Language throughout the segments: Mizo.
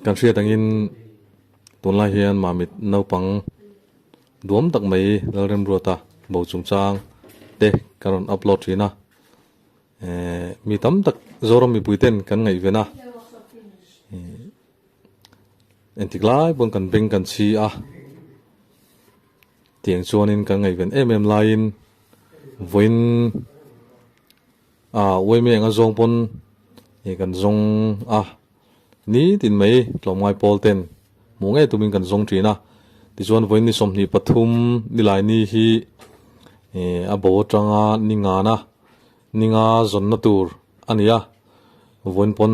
Kan hriat angin tunlai hian Mamit naupang duam tak mai Lalremruata bo chungchang te kan rawn upload thin a. Eh mi tam tak Zoram mipui ten kan ngaihven a. Entik lai pawn kan beng kan chhi a. Tiang chuanin kan ngaihven em em laiin vawiin a uaime anga zawng pawn ih kan zawng a nitin mai tlawmngai pawl ten hmuh ngei tumin kan zawng thin a tichuan vawiin ni 23 nilaini hi ih a bo atanga ni ngana ni nga zawnna tur a ni a vawiin pawn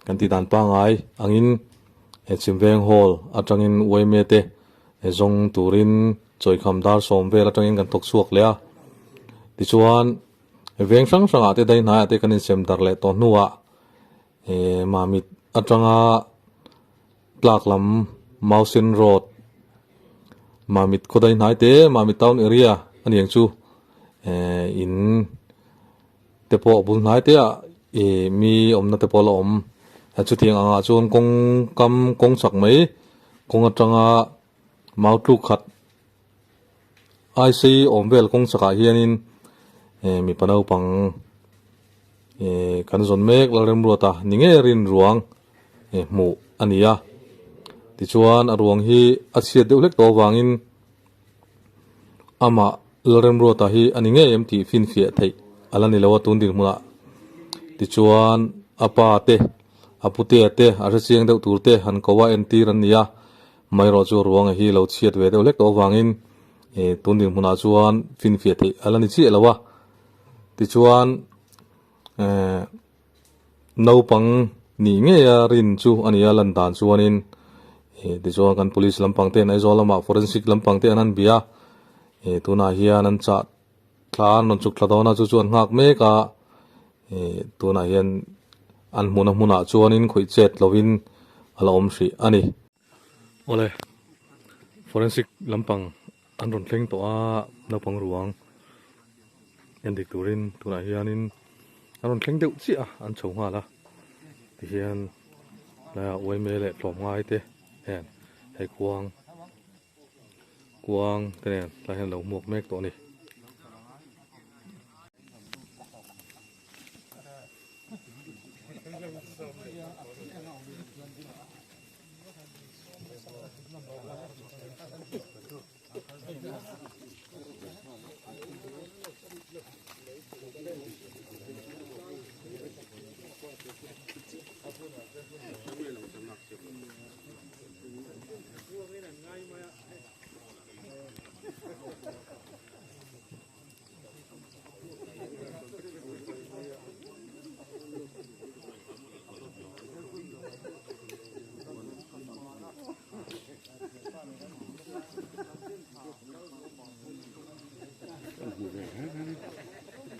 Kan tih dan pangngai angin he Chimveng Hall atangin uaime te zawng turin chawikham dar sawm vel atangin kan thawk chhuak leh a. Tichuan veng hrang hrangah te daihnaiah te kan insem darh leh tawh hnuah Mamit atanga tlak lam Mausen Road Mamit khaw daihnai te Mamit Town Area a ni ang chu in te pawh bul hnai te ah ih mi awmna te pawh a la awm a chutiang angah chuan kawng kam kawng chak mai kawng atanga mau tluk khat ai sei awm vel kawng chakah hianin ih mipa naupang ih kan zawn mek Lalremruata ni ngei a rin ruang ih hmuh a ni a tichuan a ruang hi a chhiat deuh hlek tawh avangin. Amah Lalremruata hi a ni ngei em tih finfiah theih a la ni lo a tun dinhmunah. Tichuan a pa te, a putea te, a hrechiang deuh tur te han ko a entir an ni a, amaherawh chu ruanga hi lo chhiat ve deuh hlek tawh avangin tun dinhmunah chuan finfiah theih a la ni chiah lo a. Tichuan Naupang nih ngeia rin chu a ni a lan dan chuanin ih tichuan kan police lampang te an Aizawl lamah forensic lampang te an han bia ih tunah hian an chah thla an rawn chuk thla dawn a chu chu an nghak mek a ih tunah hian an hmuhna hmunah chuanin khawih chet lovin a la awm hrih a ni. Awle forensic lampang an rawn thleng tawh a naupang ruang en dik turin tunah hianin an rawn thleng deuh chiah a an chho nghal a tihian tlaiah uaime leh tlawmngai te hian hei kuang kuang te nen tlai hian a lo hmuak mek tawh a ni.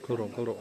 Kal rawh kal rawh.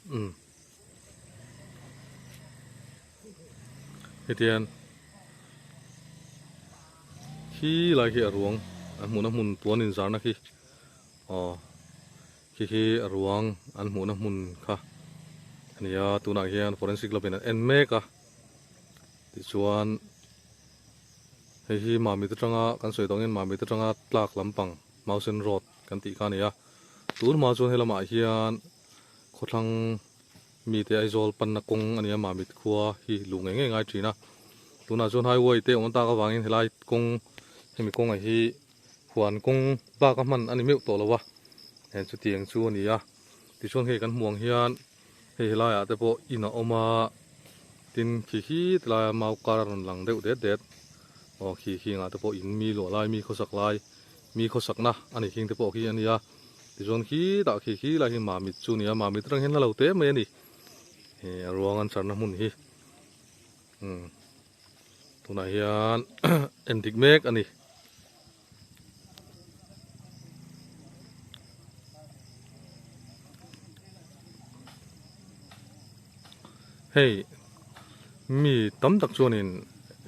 Umm. Hetian khi lai khi a ruang an hmuhna hmun puan inzarna khi aw khi khi a ruang an hmuhna hmun kha a ni a tunah hian forensic lab in an en mek a tichuan hei hi Mamit atanga kan sawi tawh angin Mamit atanga tlak lampang Mausen road kan tih kha a ni a tun hma chuan helamah hian khawthlang mite Aizawl panna kawng a ni a Mamit khua hi luh ngei ngei ngai thin a tunah chuan highway te awm tak avangin helai kawng hemi kawngah hi huan kawng bak a hman a ni meuh tawh lo a eh chutiang chu a ni a tichuan hei kan hmuh ang hian hei helaiah te pawh in a awm a tin khi khi ti laia mau kar a rawn lang deuh det det aw khi khi ngah te pawh in mi luah lai mi khawsak lai mi khawsakna a ni khing te pawh khi a ni a. Tichuan khitah khi khi lai hi Mamit chu a ni a, Mamit atang hian hla lo te mai a ni. Hei a ruang an charna hmun hi umm tunah hian en dik mek a ni. Hei mi tam tak chuanin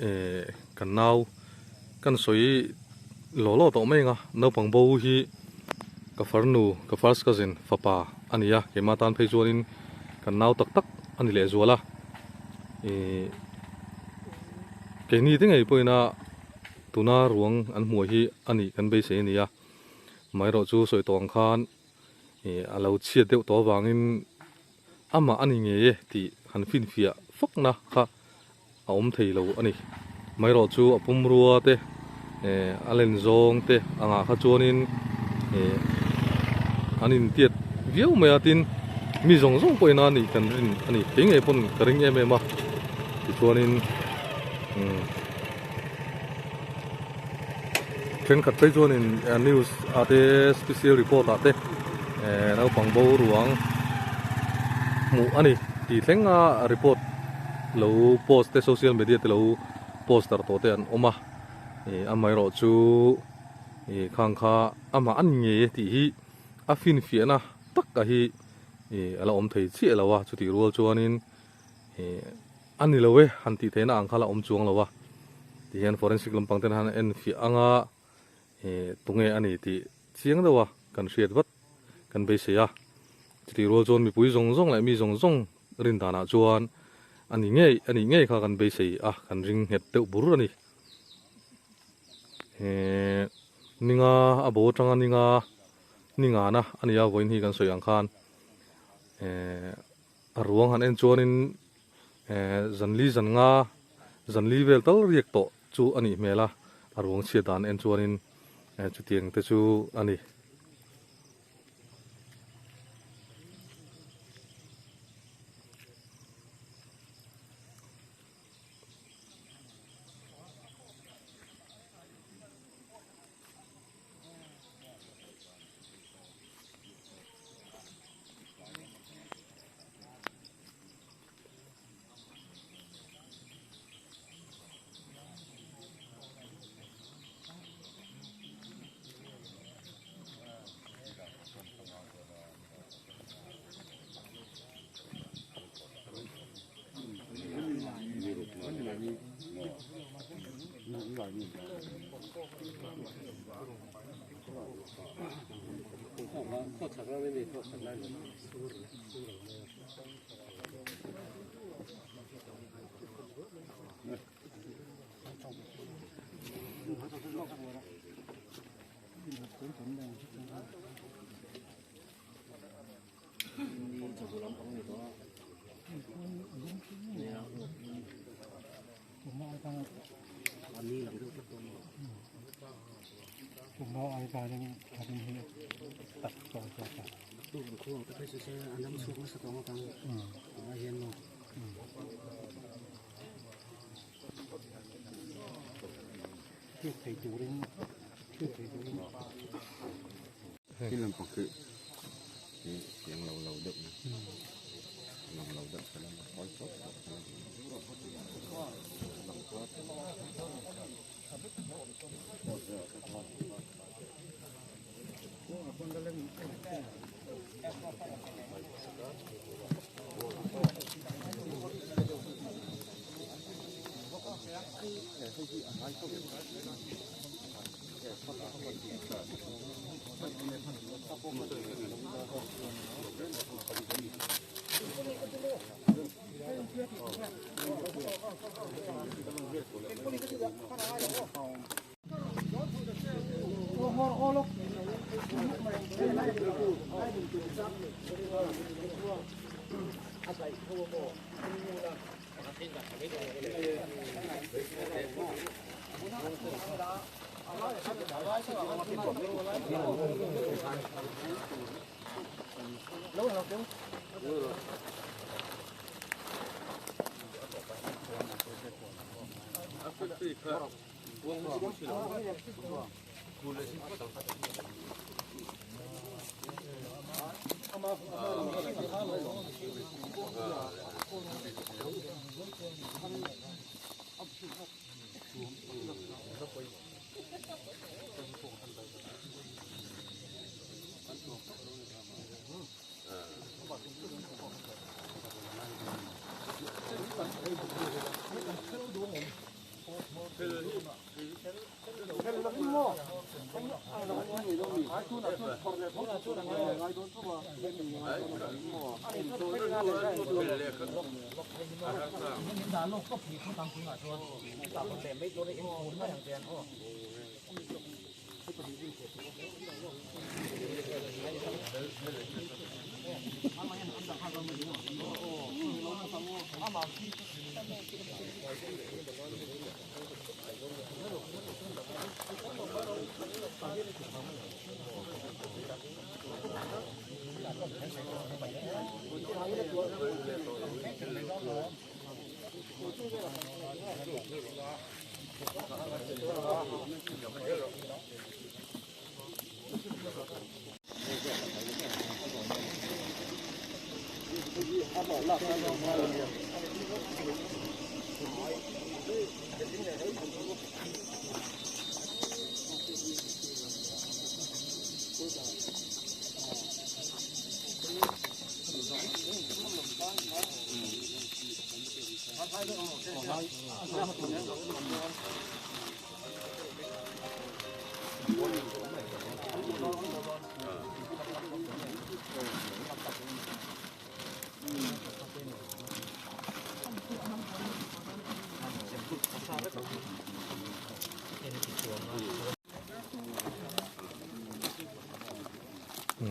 eh kan nau kan sawi law law tawh mai ang a naupang bo hi ka farnu ka first cousin fapa a ni a keimah tan phei chuanin kan nau tak tak a ni lehzual a ih keini te ngei pawhin a tuna ruang an hmuh hi a nih kan beisei a ni a amaherawh chu sawi tawh ang khan ih a lo chhiat deuh tawh avangin. Amah a ni ngei e tih han finfiah fakna kha a awm thei lo a ni. Maherawh chu a pumrua te eh a len zawng te angah kha chuanin eh an intiat viau mai a tin mi zawng zawng pawhin a nih kan rin a ni. Kei ngei pawn ka ring em em a tichuanin umm thenkhat phei chuanin news ah te special report ah te eh naupang bo ruang hmuh a ni tih thleng a report lo post te social media te lo post darh tawh te an awm a ih amaherawh chu ih khang kha amah a ni ngei e tih hi a finfiahna tak a hi ih a la awm thei chiah lo a chutih rual chuanin ih. A ni lo e, han tih theihna ang kha la awm chuang lo a, tihian forensic lampang ten han en fiah ang a, ih tunge a ni tih chiang deuh a kan hriat vat kan beisei a, chutih rual chuan mipui zawng zawng leh mi zawng zawng rin danah chuan a ni ngei a nih ngei kha kan beisei a, kan ring nghet deuh bur a ni. Ih ninga a bo atanga ninga ningana a ni a vawiin hi kan sawi ang khan ih a ruang han en chuanin Eh zanli zan nga zanli vel tal riak tawh chu a nih hmel a, a ruang chhiat dan en chuanin eh chutiang te chu a ni.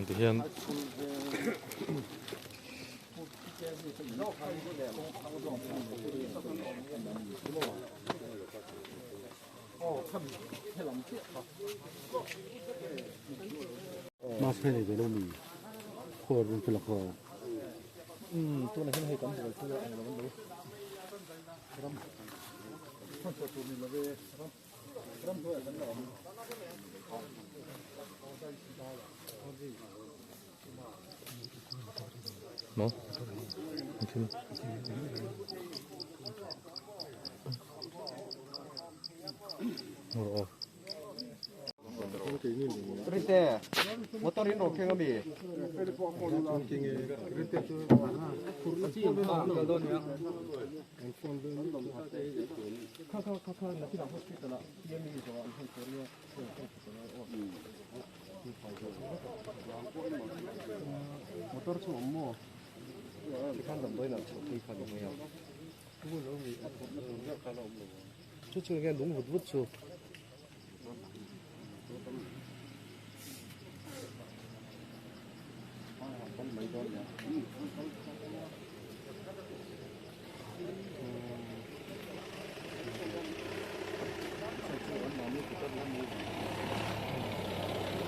Tihian Maw? Engtin? Aw. Rinte, motor in rawh kheng ami? Motor chu awm maw? Tikhan damdawiin ah chhoh phei kha ni mai ang. Chu chu enge lung vut vut chu.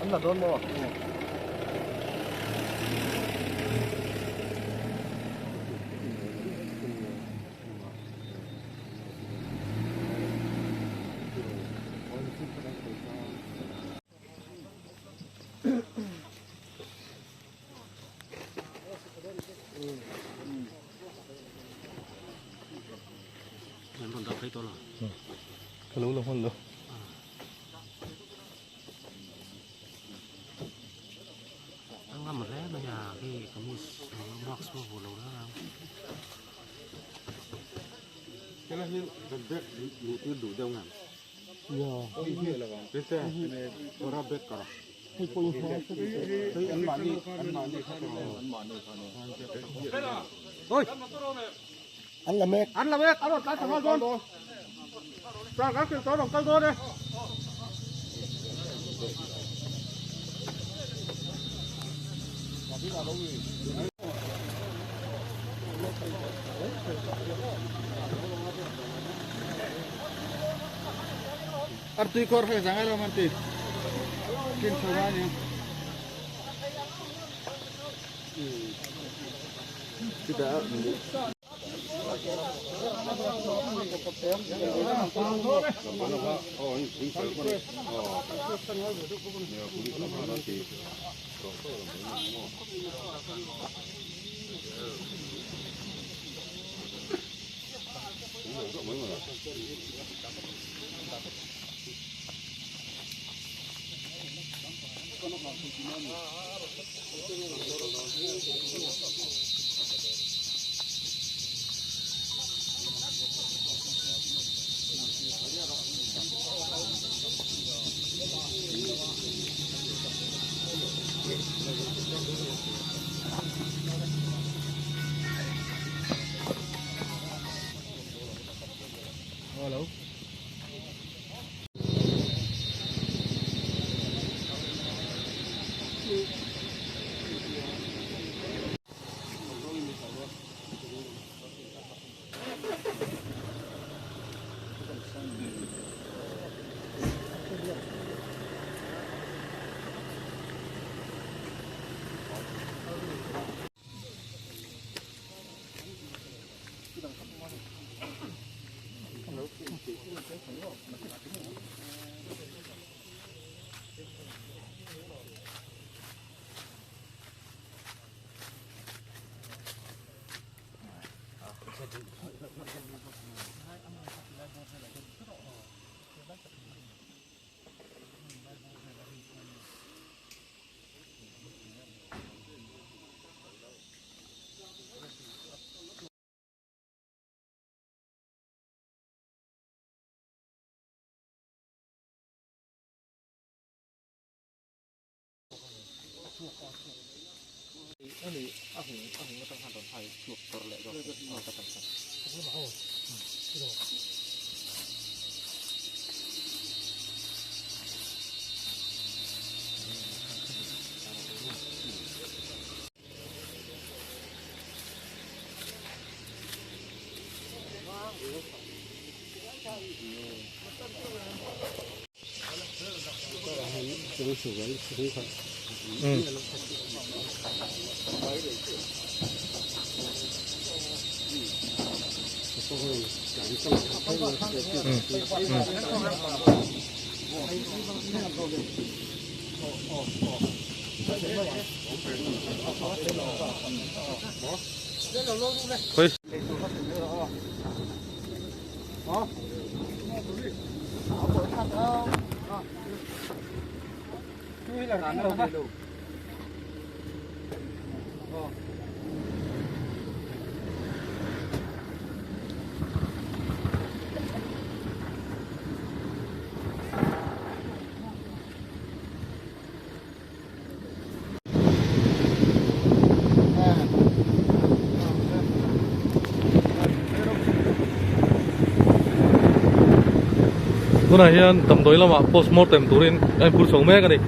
An la dawn maw? Ka lo la hman lo. An la mek. An la mek. A rawn tlai thla nghal dawn. Tlan kan hril tawh a rawn kal dawn e. Artui kawr kha zangai lo man ti. Kin chho na ni. Tunah hian damdawi lamah postmortem turin a inphur chho mek a ni.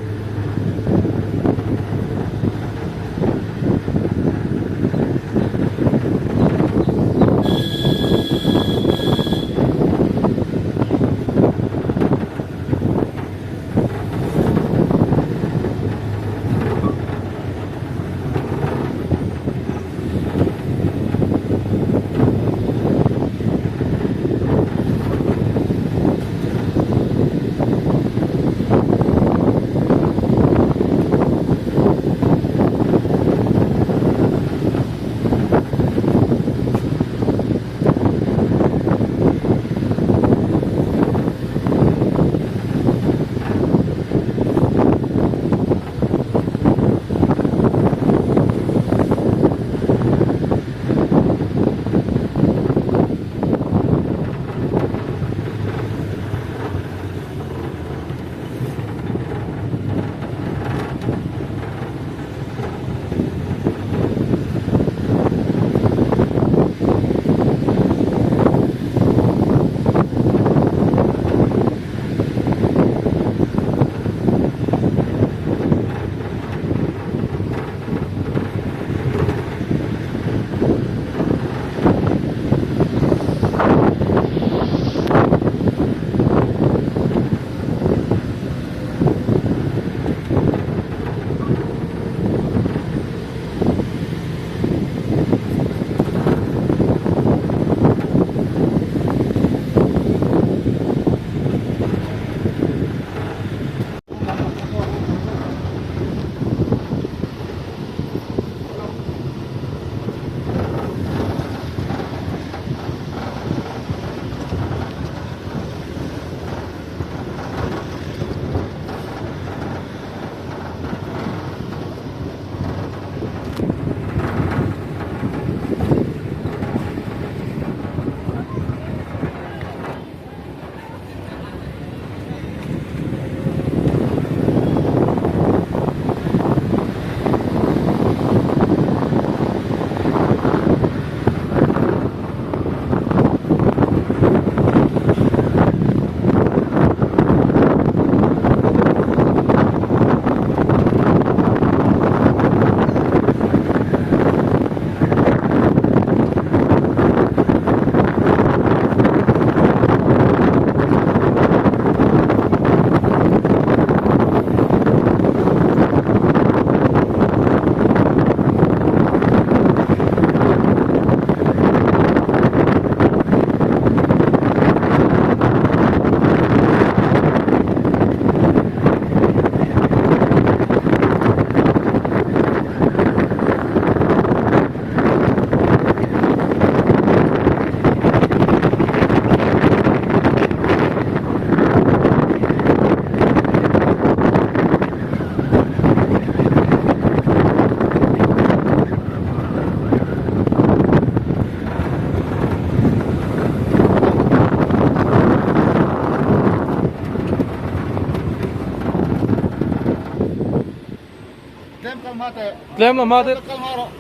Tlem la hma deuh. Kal hma rawh.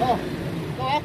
Aw, kal a.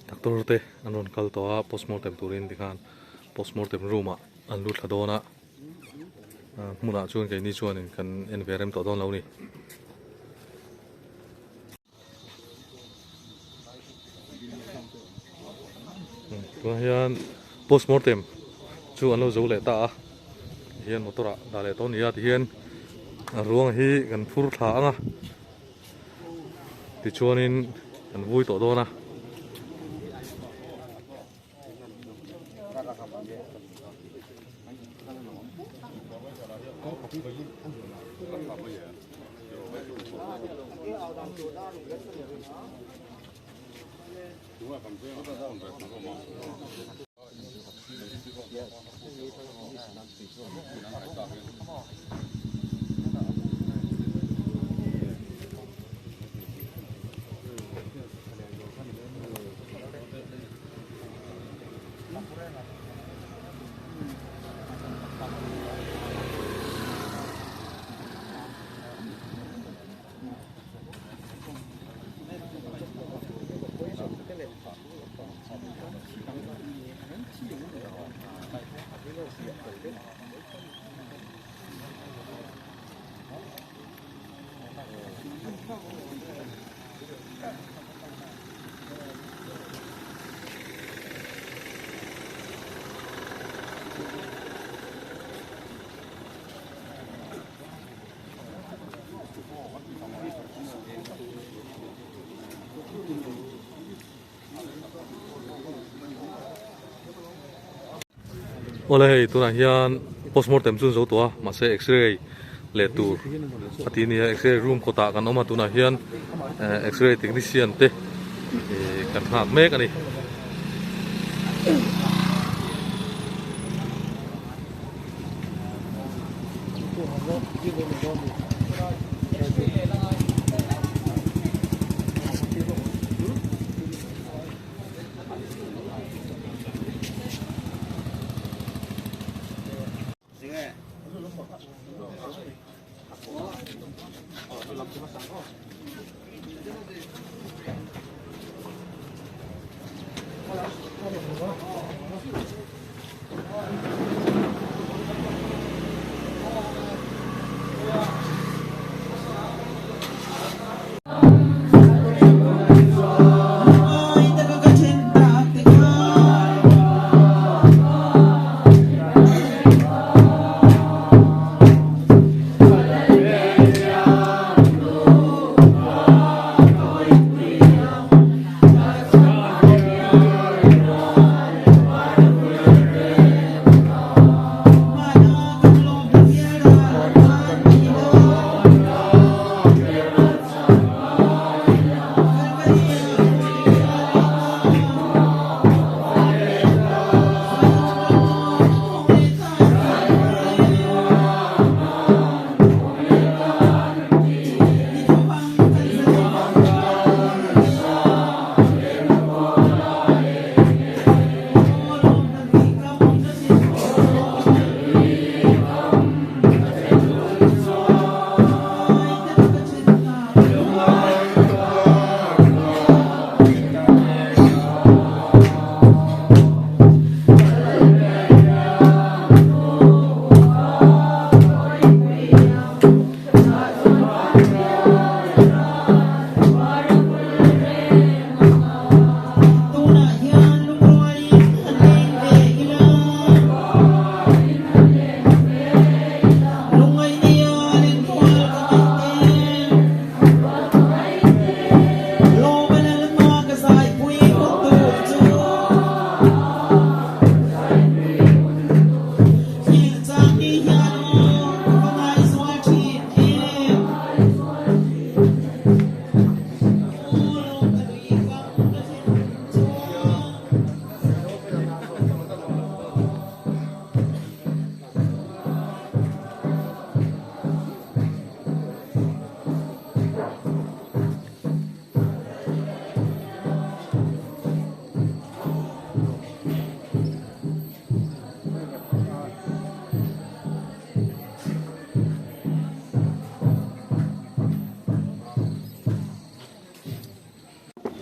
Doctor te an rawn kal tawh a postmortem turin tikhan postmortem room ah an lut thla dawn a hmunah chuan keini chuanin kan en ve rem tawh dawn lo a ni. Tunah hian postmortem chu an lo zo leh ta a tihian motor ah dah leh tawh a ni a tihian a ruang hi kan phur thla ang a tichuanin kan vui tawh dawn a. Awle hei tunah hian postmortem chu an zo tawh a mahse x-ray leh tur a ti a ni a x-ray room kawtah kan awm a tunah hian eh x-ray technician te eh kan nghak mek a ni.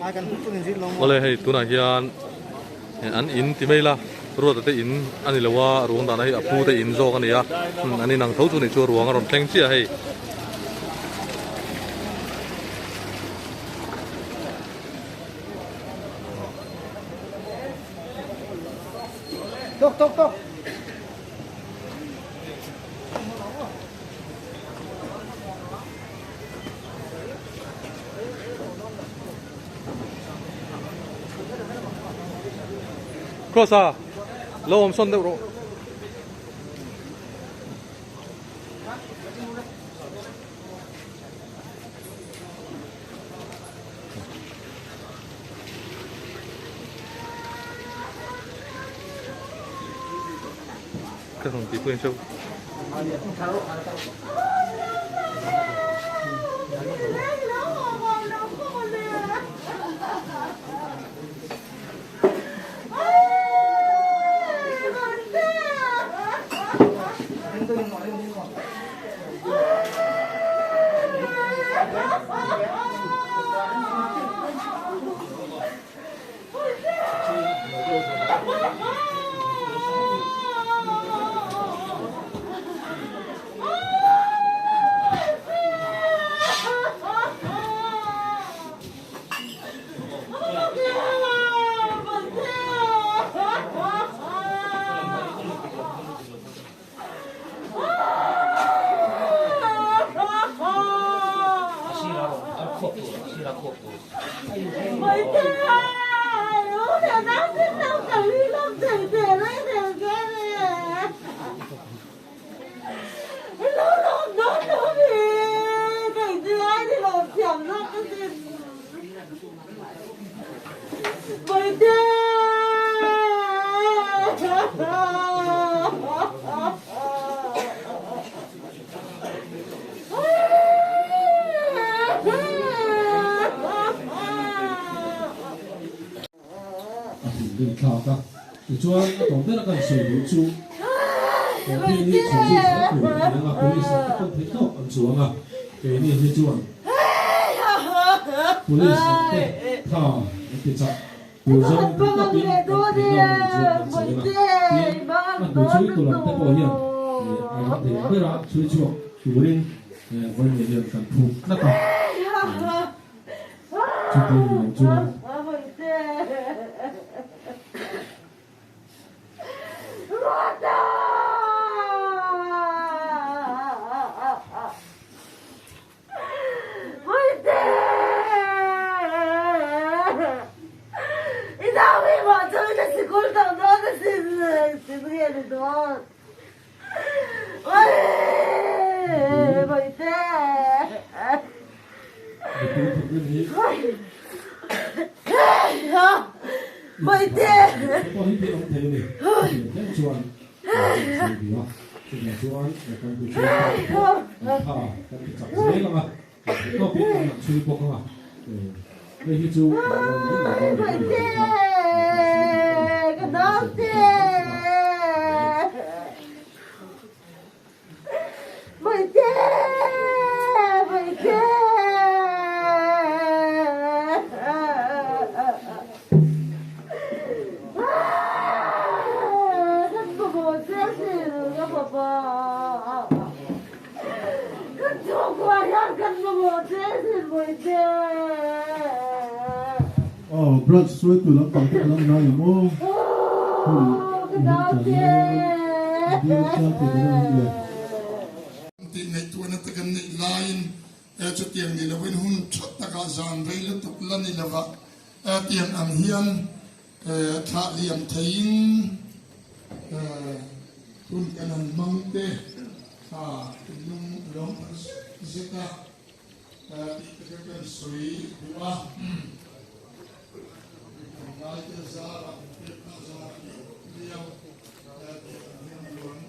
Awle hei tunah hian an in ti mai la Ruata te in a ni lo a ruang dahna hi a pu te in zawk a ni a an in ang tho chu ni chu ruang a rawn thleng chiah hei. Tok tok tok. Cross a lo awm sawn deuh rawh. Ka rawn tih pawhin hre A thinrim thlak a, tichuan a tawp ber a kan sawi duh chu Coffee hi chhun zui zel tur a ni ang a, police lam te pawn theih tawp an chuang a, keini hi chuan police lam te tha an ti chak tur zawng theih tawpin kan theih nawm a ni chuan kan sawi ang a, tin a hnu chhui tu lam te pawh hian a ram thei ang bera chhui chhuak turin vawiin hian kan phuk tlat a. Chuti ni lo chuan. Mipui thinrim hi te pawh hi thil awm thei a ni. Chutiang thleng chuan kan sawi duh a, chutiang chuan kan bu chhung te pawh an tha kan ti chak zel ang a, kan theih tawpin an han chhui bawk ang a, hei hi chu kan rawn mai lo dawn ni a ni tih kha kan sawi duh a ni. Kan sawi duh a ni. Aw branch hruaitu lampang te ka lo ngai ang aw. Hun i hun tan hian dil tlang thei dawn ang le. Tih ngaihtuahna te kan neih laiin chutiang ni lovin hun tha takah zan rei lutuk la ni lova tiang ang hian thlah liam theiin hun kan han hmang te kha lung a lawm tak zet a. Tih te kha kan sawi duh a, ngaite zarah pekna zarah leh liau tih ang hian luan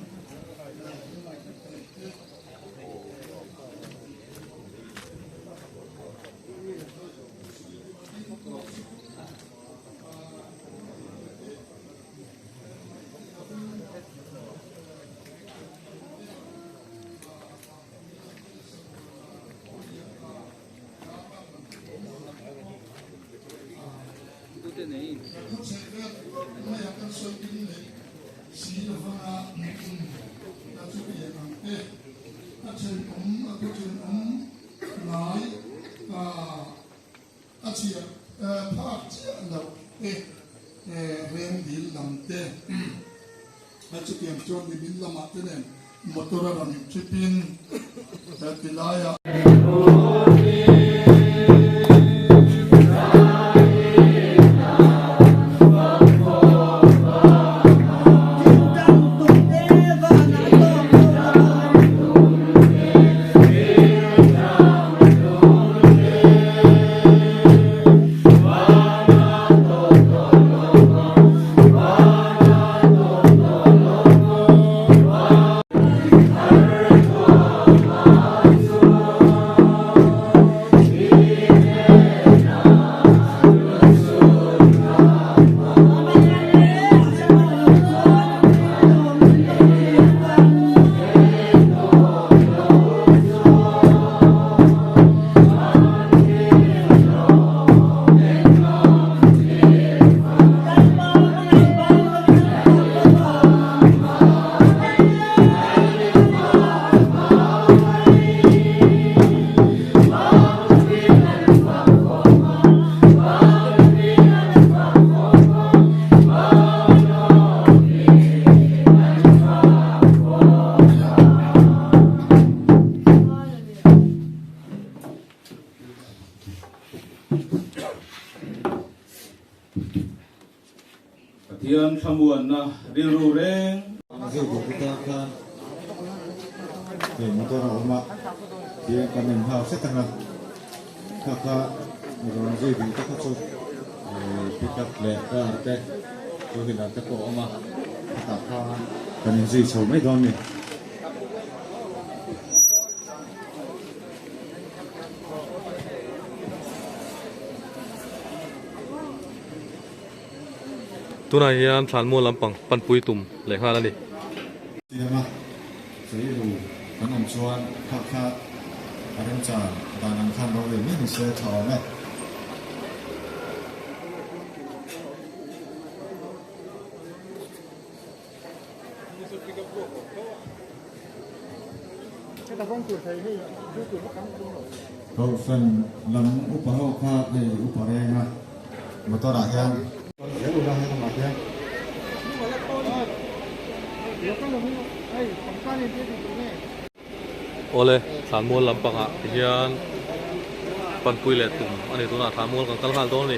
Kan khaw chheh vel mai a kan sawi kim leh si lovanga nakin a chutiang ang te a thenawm a khaw thenawm hnai a chhiah phak chiah loh te reng dil lam te a chutiang chuan nimin lamah te nen motor a rawn trip in tilai ah. Pathian thlamuanna rilru reng. Zir duh te tan khan hei motor a awm a, tihian kan inhau hret ang a, kha kha rawn zir duh te kha chu pick up leh car te two wheeler te pawh a awm a, khatah khan kan inzui chho mai dawn a ni. Tunah hian thlanmual lampang panpui tum leh nghal a ni. Siama sawiru kan awm chuan kha kha a remchan dan ang khan rorel mai ni se tha awm e. Kohhran lam upa ho kha hei upa reng a motor ah hian. Awle thlanmual lampangah hian panpui leh tum a ni tunah thlanmual kan kal nghal dawn a ni.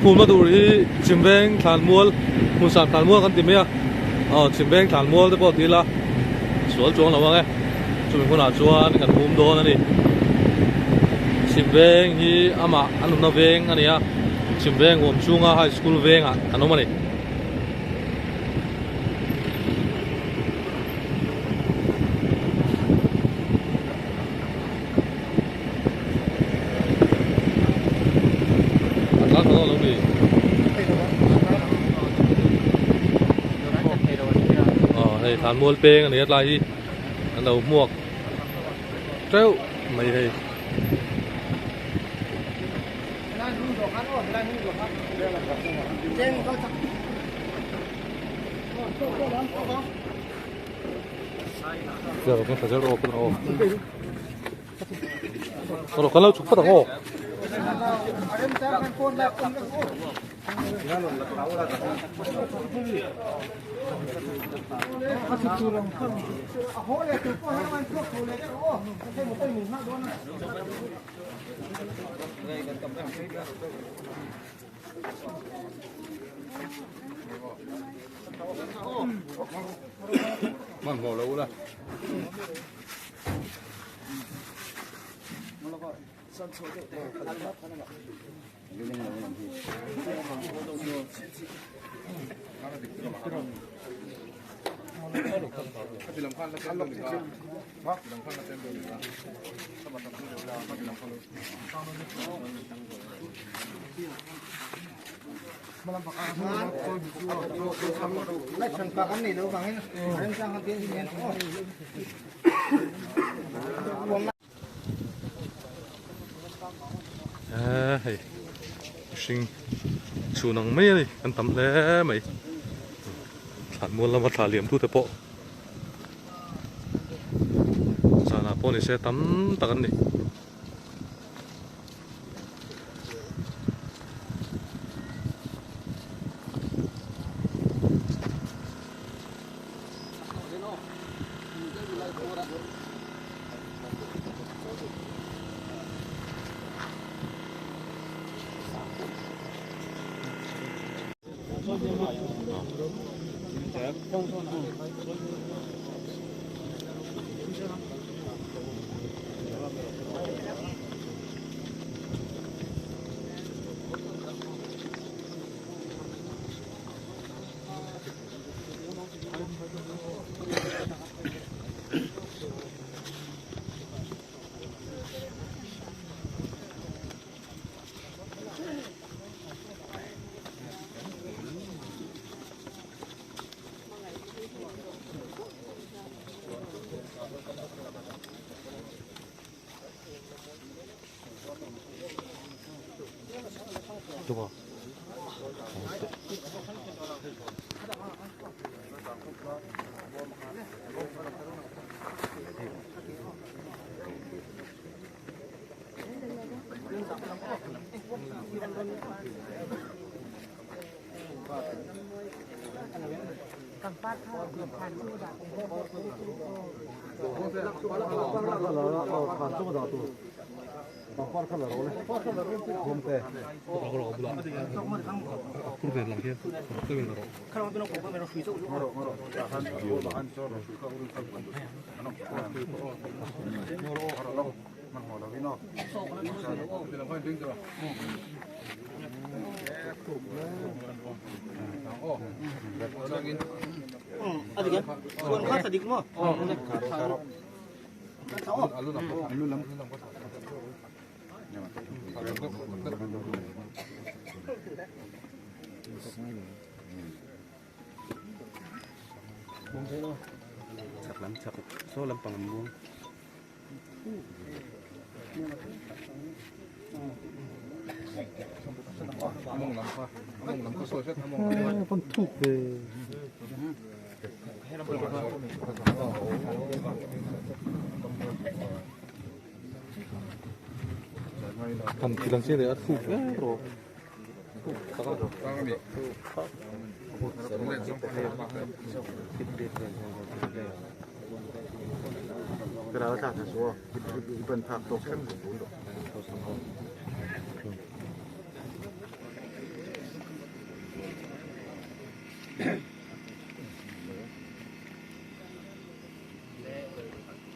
phumna tur hi Chimveng Thlanmual Hmunsang Thlanmual kan ti mai a aw Chimveng Thlanmual te pawh ti ila sual chuang lo ang e chumi hmunah chuan kan phum dawn a ni Chimveng hi amah an awmna veng a ni a Chimveng huam chhunga high school vengah an awm a ni. Hei thlanmual peng a ni a tlai hi an lo hmuak teuh mai hei. Kan lo chhuk phawt ang aw. Hmanhmawh lo ula. Eee hei mihring chhun ang mai a ni an tam hle mai thlanmual lama thla liam tute pawh zanah pawh ni se tam tak an ni.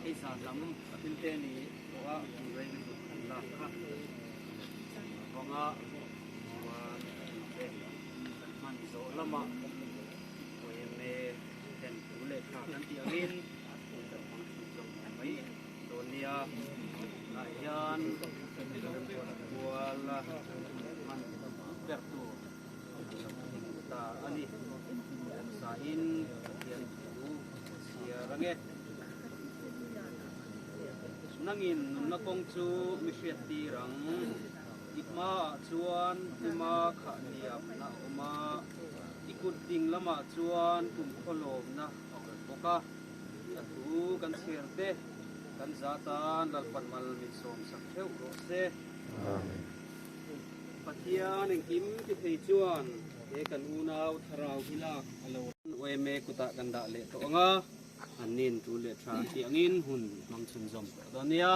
Hei zan lam a thil te ni tawh a, hun rei lutuk an lak kha vanga chuan te kan hman zawh lamah yma ten thu leh tha kan tih angin hun kan hmang chhun zawk mai mai dawn nia. Tunah hian kual hman ber tur an lo thleng ta a ni. Awmsain Pathian thu a chhiar ange. Nangin nunna kawng chu mi hriat tir ang. I hmaah chuan hlima khah hliamna a awm a, i kut ding lamah chuan kum khawlawmna a awm bawk a. A thu kan chhiar te kan za tan Lalpan mal min sawmsak theuh rawh se. Pathian engkim ti thei chuan he kan unau thlarau hi lak a lo. Yma kutah kan dah leh tawh ang a, an nin tul leh tha an tih angin hun hmang chhunzawm tawh dawn nia.